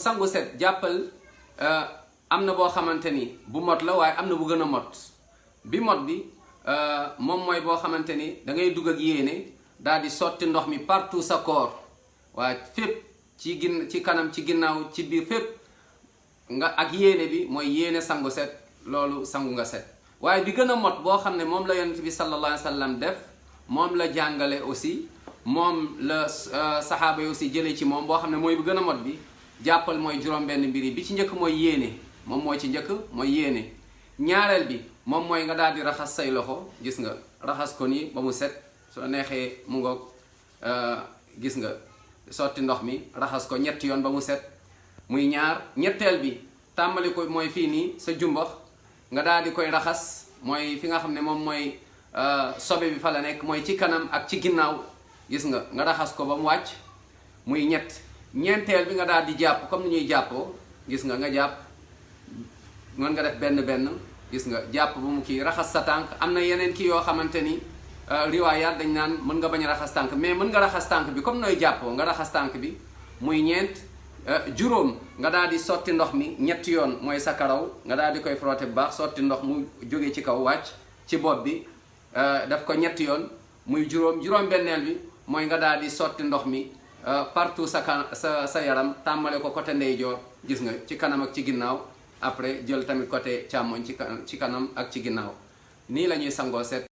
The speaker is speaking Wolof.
sangu set jàppal am na boo xamante ni bu mot la waaye am na bu gën a mot bi mot bi moom mooy boo xamante ni da ngay dugg ak yéene daal di sotti ndox mi partout sa corps waaye fépp ci kanam ci ginnaaw ci biir fépp nga ak yéene bi mooy yéene sangu set loolu sangu nga set. waaye bi gën a mot boo xam ne moom la yonent bi sallallahu alayhi wa sallam def moom la jàngale aussi moom la saxaaba yi aussi jëlee ci moom boo xam ne mooy bu gën a mot bi jàppal mooy juróom-benn mbir yi bi ci njëkk mooy yéene moom mooy ci njëkk mooy yéene. ñaareel bi moom mooy nga daal di raxas say loxo gis nga raxas ko nii ba mu set soo neexee mu ngoog gis nga sotti ndox mi raxas ko ñetti yoon ba mu set muy ñaar. ñetteel bi tàmbali ko mooy fii nii sa jumbax nga daal di koy raxas mooy fi nga xam ne moom mooy sobe bi fa la nekk mooy ci kanam ak ci ginnaaw gis nga raxas ko ba mu wàcc muy ñett. ñeenteel bi nga daal di jàpp comme ni ñuy jàppoo gis nga jàpp mën nga def benn gis nga jàpp bu mu kii raxas sa tànk. am na yeneen kii yoo xamante ni riwaayaat dañ naan mën nga bañ a raxas tànk mais mën nga raxas tànk bi comme nooy jàppoo nga raxas tànk bi muy ñeent. juróom nga daal di sotti ndox mi ñetti yoon mooy sa karaw nga daal di koy frotter bu baax sotti ndox mu jóge ci kaw wàcc ci bopp bi daf ko ñetti yoon muy juróom-benneel bi mooy nga daal di sotti ndox mi partout sa yaram tàmbale ko côté ndeyjoor gis nga ci kanam ak ci ginnaaw après jël tamit côté càmmoñ ci kanam ak ci ginnaaw nii la ñuy sangoo set.